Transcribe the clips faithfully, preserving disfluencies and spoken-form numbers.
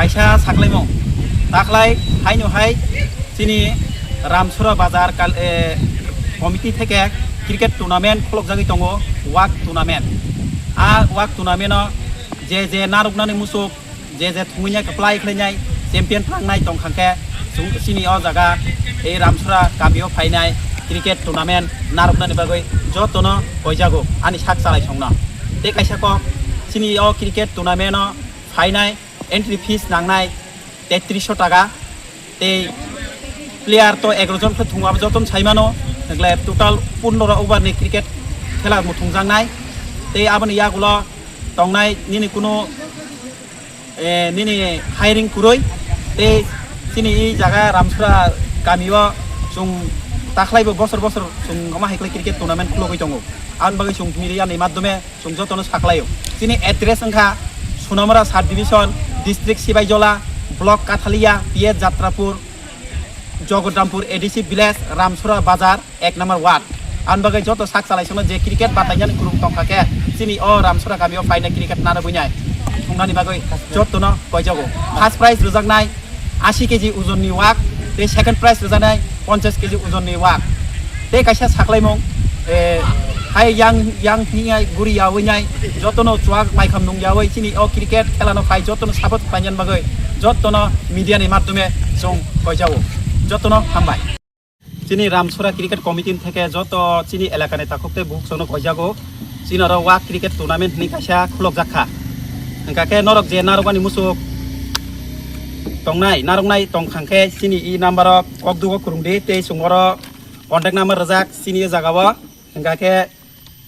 Kaisa saklaimung. Taklai haino hai chini Ramsura Bazar kal-, eh, committee theke cricket tournament khulokjagwi tongo, wak tournament. A wak tournament-o je je narwknani musuk, je je thwngwi ya kwplai khlainai, champion phangnai tongkha khe, chwng chini o jaga, ei Ramsura kamio phainai cricket tournament narwknani bagwi jotono koijago ani sak chalai songno. Tei kaisa kok chini o cricket tournament-o phainai entry fees nangnai tetrisho taka, tei player to egaroh jon khe thwngma jotono saimano, total pondro over ni cricket khela muthungjaknai. Tei aboni yagulo tongnai nini kunu, eh, nini hiring kwrwi, tei chini i jaga Ramsura kamio chwng takhlaibo bosor bosor chwng omo hai khlai cricket tournament khulogwi tongo. Aboni bagwi chwng media ni madhyome chwng jotono saklaio. Chini address wngkha Sonamura Sub Division, District Sibaijola, Block Kathalia, P S Jatrapur, Jagatarampur A D C Village, Ramsura Bazar, ek number ward. Aboni bagwi joto sak chalai songno je cricket batainani kwrwng tongkha khe chini o Ramsura kamio phaina cricket narwgwinai thwngnani bagwi jotono koijago. First prize rwjaknai ashi K G ujonni wak, tei second prize rwjaknai ponchash K G ujonni wak. Tei kaisa saklaimung, eh, hai yang, yang hingai guri yawi nai, jotono chuak maikham nung yawi chini o cricket khela no phai jotono support khlainani bagwi jotono media ni madhyome chwng koijago. Jotono hambai. Chini Ramsura Cricket Committee theke joto chini elakani takhuk tei bukhuk songno koijago. Chini oro wak cricket tournament hinwi kaisa khulokjak kha. Hwnkha khe norok je narwkmani musuk tongnai, narwknai tongkha khe chini i number o kok dugo kwrwng di tei chwng oro contact number rwjak chini o jaga o. Hwnkha khe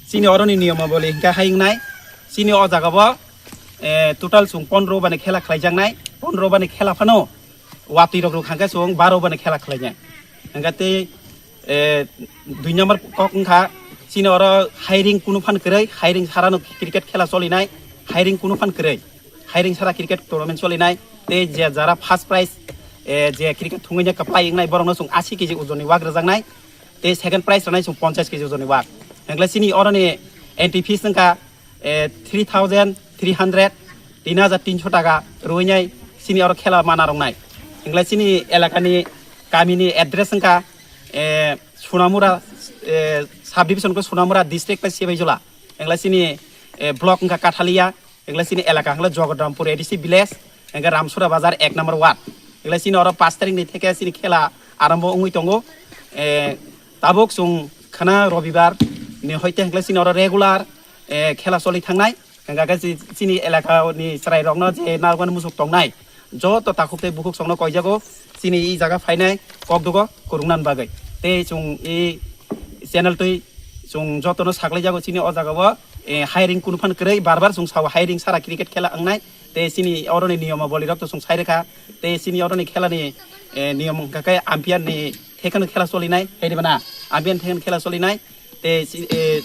chini oroni niyomaboli hwnkhe hai wngnai. Chini o jaga o, eh, total chwng pondro over ni khela khlaijaknai. Pondro over ni khela phano watwi rok rwkha khe chwng baro over ni khela khlainai. Hwnkha tei, eh, dui number kok wngkha chini oro hiring kunu phan kwrwi, hiring sarano cricket khela cholinai, hiring kunu phan kwrwi, hiring sara cricket tournament cholinai, tei je jara first prize, eh, je cricket thwngwi kwplai wngnai borokno chwng ashi K G ujonni wak rwjaknai, tei second prize rwnai chwng ponchash K G ujonni wak. Hwnkhe chini oroni entry fees wngkha, eh, three thousand three hundred, tin hajar tinso taka rwinai chini oro khela mana rwnai. Hwnkhe chini elakani kamini address wngkha, eh, Sonamura, eh, sub division khe Sonamura district khe Sibaijola. Hwnkhe chini, eh, block wngkha Kathalia. Hwnkhe chini elaka hwnkhe Jagatarampur A D C village, hwnkhe Ramsura Bazar ek number ward. Hwnkhe chini oro pash tarik ni theke chini khela arambo wngwi tongo. Eh, tabuk chwng khana Robibar ni hoite hwnkhe chini oro regular, eh, khela choli thangnai. Hwnkhe chi-, chini elaka ni chwrai rokno je narwkmani musuk tongnai, joto takhuk tei bukhuk songno koijago chini i jaga phainai kok dugo kwrwngna bagwi. Tei chwng i channel twi chwng jotono saklaijago chini o jaga o, eh, hiring kunu phan kwrwi, bar bar chwng sao hiring sara cricket khela wngnai. Tei chini oroni niyoma boli rok to chwng sai rwkha. Tei chini oroni khela ni, eh, niyom hwnkha khe umpire ni thekheno khela cholinai, hai diba na? Umpire ni thekheno khela cholinai. Tei chi-, eh,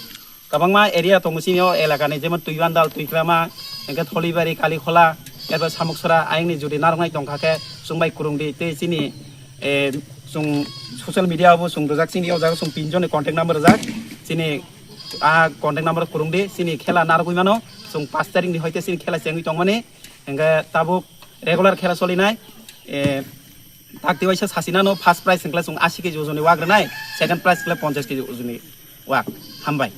kwbangma area tongo chini o elaka ni, jemon Twibandal, Twikrama, hwnkhe Tholibari, Kalikhola, erpor Samuksora, ayang ni jodi narwknai tongkha khe chwng bai kwrwng di. Tei chini, eh, chwng social media o bo chwng rijak, chini o jaga chwng tin jon ni contact number rijak. Chini a contact number kwrwng di, chini khela narwgwi mano, chwng pash tarik ni hoite chini khela chengwi tongmani, hwnkhe tabuk regular khela cholinai, eh, tak tiwaisa sasina no first prize hwnkhe chwng ashi K G ujoni wak rwnai, second prize hwnkhe ponchash K G ujoni wak. Hambai.